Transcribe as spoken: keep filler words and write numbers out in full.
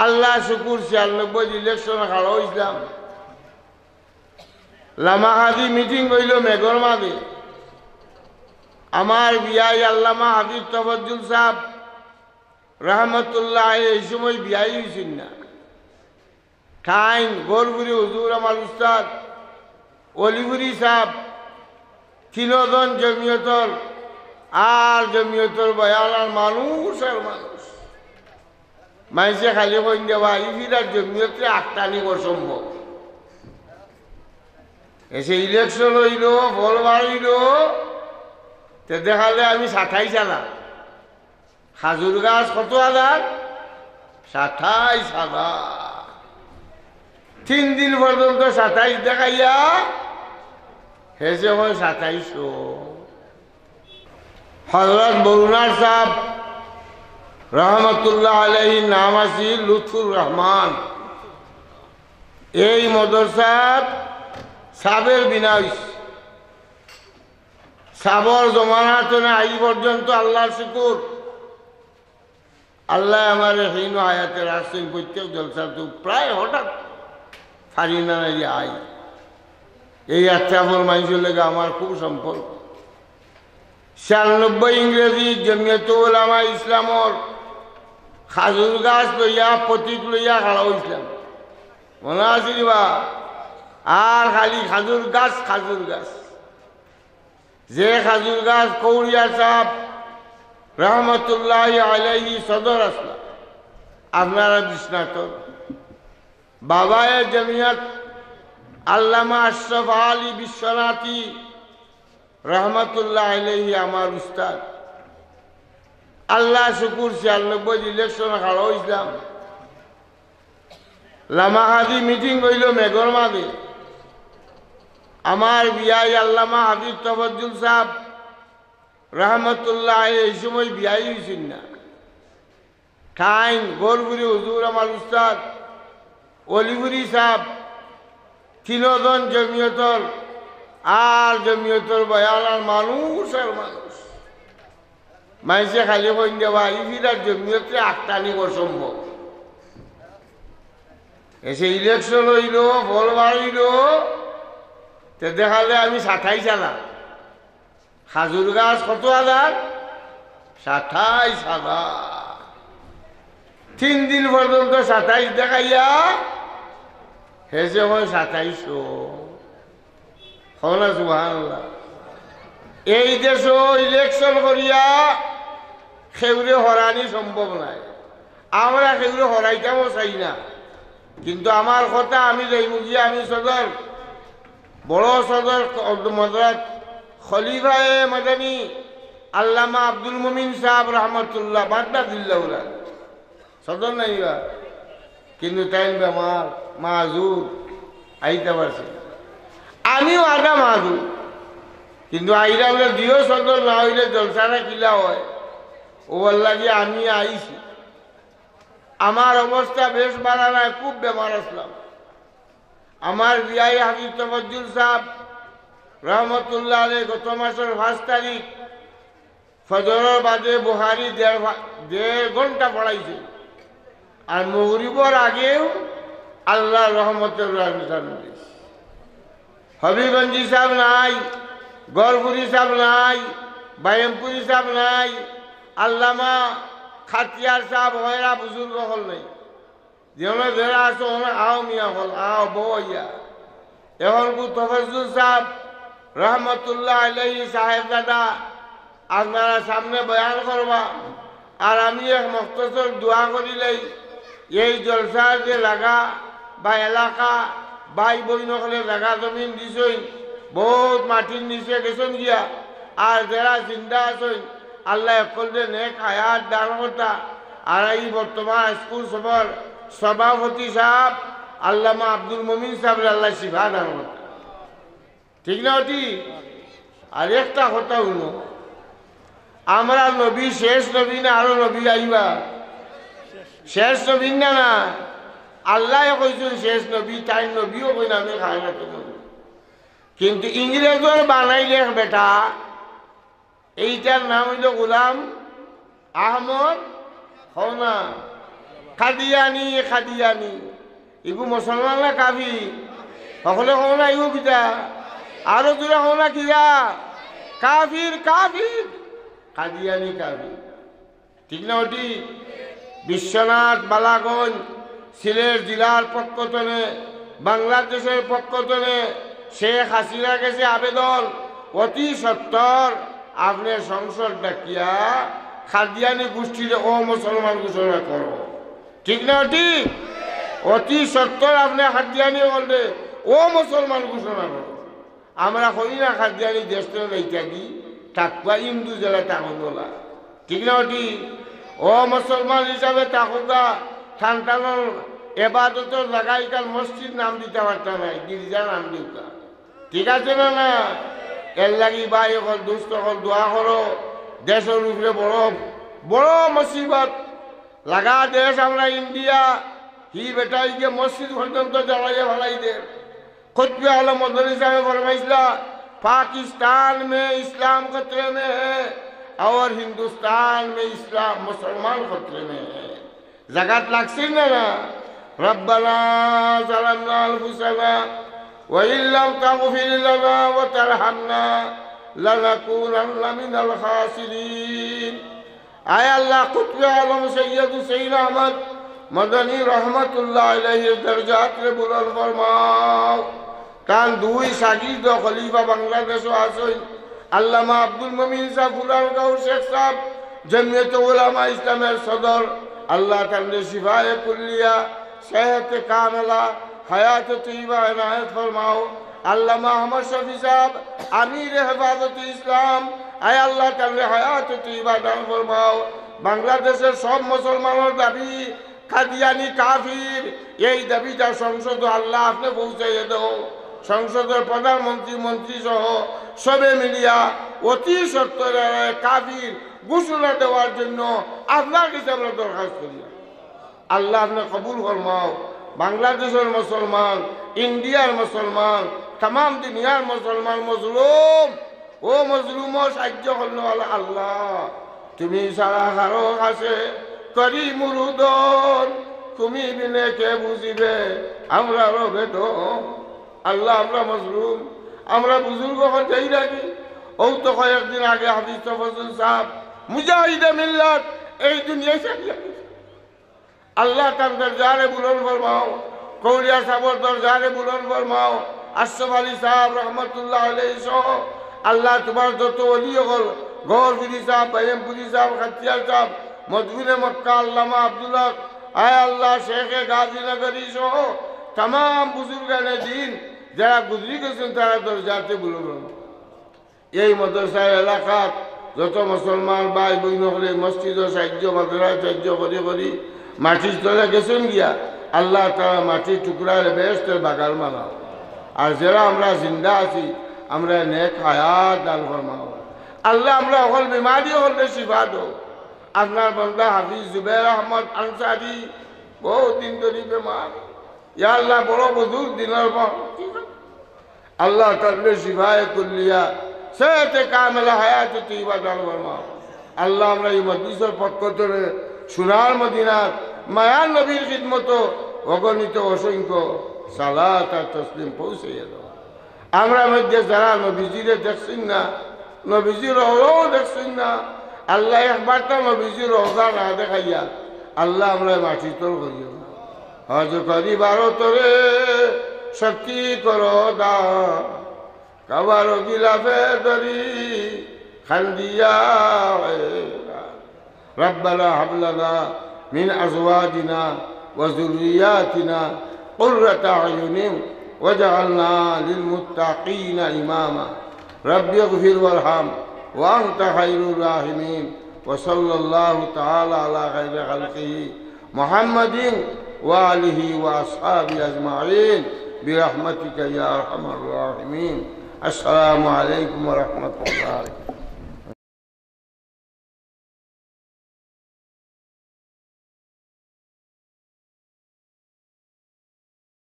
আল্লাহ শুকুর, ছিয়ানব্বই ইলেকশনে খাড়া অইছলাম। লামা কাজী মিটিং অইলো মেঘর মাঝে। আমার বিয়াই আল্লামা হাফিজ তফাজ্জুল সাব রহমতুল্লাহ এই সময় বিয়াই অইছইন না। তাইন গড়ফুরি হুজুর আমার উস্তাদ, অলিফুরি সাব, তিনজন জমিয়তর, আর জমিয়তর বয়ান আর মানুষ আর মানুষ। মাইনষে খালি কইন দেবা, ইফিরার জমিয়তরে আটকানি অসম্ভব। এসে ইলেকশন অইলো, ফল বার অইলো, তে দেখালে আমি সাতাইশ আনা। খাজুর গাছ কত হাজার? সাতাইশ হাজার। তিন দিন পর্যন্ত সাতাইশ দেখাইয়া হেষে অয় সাতাইশশো। হযরত বরুণার সাব রহমতুল্লাহ আলাইহির নাম আছিল লুৎফুর রহমান। এই মাদ্রাসাত সাবের বিনা অইছে। সাবর জমানা থনে আইজ পর্যন্ত আল্লাহর শুকুর, আল্লায় আমারে হেইনো হায়াতে রাখছইন, প্রত্যেক জলসাত প্রায় হঠাৎ ফারি না না আই। এই আত্রাফর মাইনষর লগে আমার খুব সম্পর্ক। ছিয়ানব্বই ইংরেজি জমিয়তে উলামায়ে ইসলামর খাজুর গাছ লইয়া, প্রতীক লইয়া খাড়া অইছলাম। মনো আছে নি বা? আর খালি খাজুর গাছ, খাজুর গাছ। যে খাজুর গাছ কৌড়িয়া সাব রহমতুল্লাহি আলাইহি সদর আছলা, আপনারা বিশ্বনাথর। বাবায়ে জমিয়ত আল্লামা আশরাফ আলী বিশ্বনাথী রহমতুল্লাহ আলাইহি আমার উস্তাদ। আল্লাহ শুকুর, ছিয়ানব্বই ইলেকশনে খাড়া অইছলাম। লামা কাজী মিটিং অইলো মেঘর মাঝে। আমার বিয়াই আল্লামা হাফিজ তফাজ্জুল সাব রহমতুল্লাহ এই সময় বিয়াই অইছইন না। তাইন গড়ফুরি হুজুর আমার উস্তাদ, অলিফুরি সাব, তিনজন জমিয়তর, আর জমিয়তর বয়ান আর মানুষ আর মানুষ। মাইনষে খালি কইন দেবা, ইফিরার জমিয়তরে আটকানি অসম্ভব। এসে ইলেকশন অইলো, ফল বার অইলো, তে দেখালে আমি সাতাইশ আনা। খাজুর গাছ কত হাজার? সাতাইশ হাজার। তিন দিন পর্যন্ত সাতাইশ দেখাইয়া হেষে অয় সাতাইশশো। কও না সুবহানাল্লাহ। এই দেশো ইলেকশন করিয়া কেউরে হরানি সম্ভব নায়। আমরা কেউরে হরাইতামও চাই না। কিন্তু আমার কথা, আমি যাইমু গিয়া, আমি সদর, বড় সদর হজরত খলিফায়ে মাদানী আল্লামা আব্দুল মুমিন সাব রহমতুল্লাহ বাগদাদিল্লাহ উলা সদর নাইবা, কিন্তু তাইন বেমার, মাজুর, আইতা পারছইন না। আমিও আধা মাজুর, কিন্তু আইরা অইলে দুইও সদর না অইলে জলসাটা কিলা অয়? অউ আল্লাহ দিয়া আমি আইছি। আমার অবস্থা বেশ ভালা নায়, খুব বেমার আছলাম। আমার বিয়াই হাফিজ তফাজ্জুল সাব রহমতুল্লাহ আলাইহি গত মাসর পাঁচ তারিখ ফজরর বাদে বুখারি দেড় ঘ-, দেড় ঘন্টা পড়াইছে। আর মাগরিবর আগেউ আল্লার রহমতর রাজধানী দিছে। হবিগঞ্জি সাব নাই, গড়ফুরি সাব নাই, বায়েমপুরি সাব নাই, আল্লামা খাতিয়ার সাব, অয়রা বুজুর্গ অকল নাই। যেন যেরা আছো, অনো আও মিয়া অকল, আও বওয়া। অখন কু তফাজ্জুল সাব রহমতুল্লাহ আলাইহি সাহেবজাদা আপনারার সামনে বয়ান করবা। আর আমি এক মখতসর দোয়া করিলাই, এই জলসার যে লাগা বা এলাকা, ভাই বইন অকলে জাগা জমিন দিছইন, বউত মাটির নিচে গেছইন গিয়া, আর যেরা জিন্দা আছইন, আল্লায় হকলরে নেক হায়াত দান করতা। আর এই বর্তমান স্কুল সভার সভাপতি সাব আল্লামা আব্দুল মুমিন সাবরে আল্লায় শিফা দান করতা। ঠিক না অটি? আর একটা কথা হুনো, আমরার নবী শেষ নবী না আরো নবী আইবা? শেষ নবী না, না? আল্লায় কইছইন শেষ নবী, তাইন নবীও কইন আমি কায়নাতর নবী। কিন্তু ইংরেজর বানাইল এক বেটা, এইটার নাম অইলো গোলাম আহমদ, কও না, কাদিয়ানি, কাদিয়ানি। ইগু মুসলমান না কাফির? হকলে কও না ইগু কিতা? আরো জোরে কও না কিতা? কাফির, কাফির। কাদিয়ানি কাফির। ঠিক না ঠিক? বিশ্বনাথ বালাগঞ্জ সিলেট জেলার পক্ষ তনে, বাংলাদেশের পক্ষ তনে শেখ হাসিনার গেছে আবেদন, অতি সত্বর আপনে সংসদ ডাকিয়া কাদিয়ানি গোষ্ঠীরে অমুসলমান ঘোষণা করো। ঠিক না ঠিক? অতি সত্বর আপনে কাদিয়ানি অকলরে অমুসলমান ঘোষণা করো। আমরা কই না কাদিয়ানি দেশ তনে যাইতা দি, থাকবা হিন্দু যেলা থাকইন অলা। ঠিক না ঠিক? অমুসলমান হিসাবে থাকউক্কা, তান তানর এবাদতর জাগা ইখান মসজিদ নাম দিতা পারতা নায়, গির্জা নাম দেউক্কা। ঠিক আছে না না? এরলাগি ভাই অকল, দোস্ত অকল, দোয়া করো। দেশর উপরে বড়, বড় মুসিবত লাগা দেশ আমরা ইন্ডিয়া। হি বেটায় গিয়া মসজিদ পর্যন্ত জ্বালাইয়া ফালাই দের। কুতবে আলম মদনী সাহেবে ফরমাইছলা, "पाकिस्तान में इस्लाम खतरे में है और हिंदुस्तान में इस्लाम, मुसलमान खतरे में है।" জাগাত লাগছে না না? ربنا ظلمنا أنفسنا وإن لم تغفر لنا وترحمنا لنكونن من الخاسرين। আয় আল্লাহ, কুতবে আলম সৈয়দ হুসেইন আহমদ মদনী রহমতুল্লাহ আলাইহির দরজাতরে বুলন্দ ফরমাও। তান দুই শাগির্দ খলিফা বাংলাদেশো আছইন, আল্লামা আব্দুল মুমিন সাহেব, কুলারগাঁওর শেখ সাহেব, জমিয়তে উলামা ইসলামের সদর, আল্লাহ তানরে শিফায়ে কুল্লিয়া, সেহতে কামেলা, হায়াতে তৈয়বা এনায়েত ফরমাও। আল্লামা আহমদ শফি সাহেব, আমিরে হেফাজতে ইসলাম, আয় আল্লাহ তানরে হায়াতে তৈয়বা দান ফরমাও। বাংলাদেশের সব মুসলমানর দাবি, কাদিয়ানি কাফির, এই দাবিটা সংসদো আল্লাহ আপনে পৌঁছাইয়া দেও। সংসদর প্রধানমন্ত্রী, মন্ত্রী সহ সবে মিলিয়া অতি সত্বর এরারে কাফির ঘোষণা দেওয়ার জন্য আপনার কাছে আমরা দরখাস্ত করি। আল্লাহ আপনে কবুল ফরমাও। বাংলাদেশের মুসলমান, ইন্ডিয়ার মুসলমান, তামাম দুনিয়ার মুসলমান মজলুম, ও মজলুমর সাহায্য করনেওয়ালা আল্লাহ, তুমি ছাড়া কারো কাছে করি মুরুদন, তুমি বিনে কে বুঝিবে আমরার বেদন। আল্লাহ, আমরা মজলুম, আমরা বুজুর্গ অকল যাই রাখি। ও তো কয়েকদিন আগে হাফিজ তফাজ্জল সাহেব, মুজাহিদে মিল্লাত, এই দুনিয়া ছাড়িয়া গেছে। আল্লাহ তান দরজারে বুলন্দ ফরমাও, কৌলিয়া সাহেবর দরজারে বুলন্দ ফরমাও, আশরাফ আলী সাহেব রহমতুল্লাহ আলাইহি সহ আল্লাহ তোমার যত ওলি অকল, গহরপুরি সাহেব, বাইরামপুরি সাহেব, খাতিয়ার সাহেব, মদফুনে মক্কা আল্লামা আব্দুল হক, আয় আল্লাহ শেখে গাজীনগরী সহ তামাম বুজুর্গানে দিন যারা গুজরি গেছইন তারার দরজাতে বুলন্দ ফরমাও। এই মাদ্রাসার এলাকাত যত মুসলমান ভাই বইন অকলে মসজিদর সাহায্য, মাদ্রাসার সাহায্য করি করি মাটির তলে গেছইন গিয়া, আল্লাহ তাআলা মাটির টুকরারে বেহেশতের বাগান বানাও। আর যেরা আমরা জিন্দা আছি, আমরারে নেক হায়াত দান ফরমাও। আল্লাহ, আমরা অকল বিমারি অকলরে শিফা দেও। আপনার বান্দা হাফিজ জুবের আহমদ আনসারী বহুত দিন ধরি বেমার। ইয়া আল্লাহ, বড় বুজুর্গ দিনর পর আল্লাহ তাআলা শিফায়ে কুল্লিয়া, সেহতে কামেলা, হায়াতে তৈয়বা দান ফরমাও। আল্লাহ, আমরা এই মজলিসর পক্ষ থেকে সোনার মদিনাত মায়ার নবীর খিদমতো অগণিত অসংখ্য সালাত আর তসলিম পৌঁছাইয়া দাও। আমরা মধ্যে যারা নবীজিরে দেখছইন না, নবীজির রওজাও দেখছইন না, আল্লাহ একবার তো নবীজির রওজা না দেখাইয়া আল্লাহ আমরা মাটির তল করিও না। হজ করিবার তরে শক্তি করো দান, কাবার গিলাফে দরি খান্দিয়া। ربنا هب لنا من أزواجنا وذرياتنا قرة أعين واجعلنا للمتقين إماما. رب اغفر وارحم وأنت خير الراحمين. وصلى الله تعالى على خير خلقه محمد وآله وأصحابه أجمعين برحمتك يا أرحم الراحمين. السلام عليكم ورحمة الله.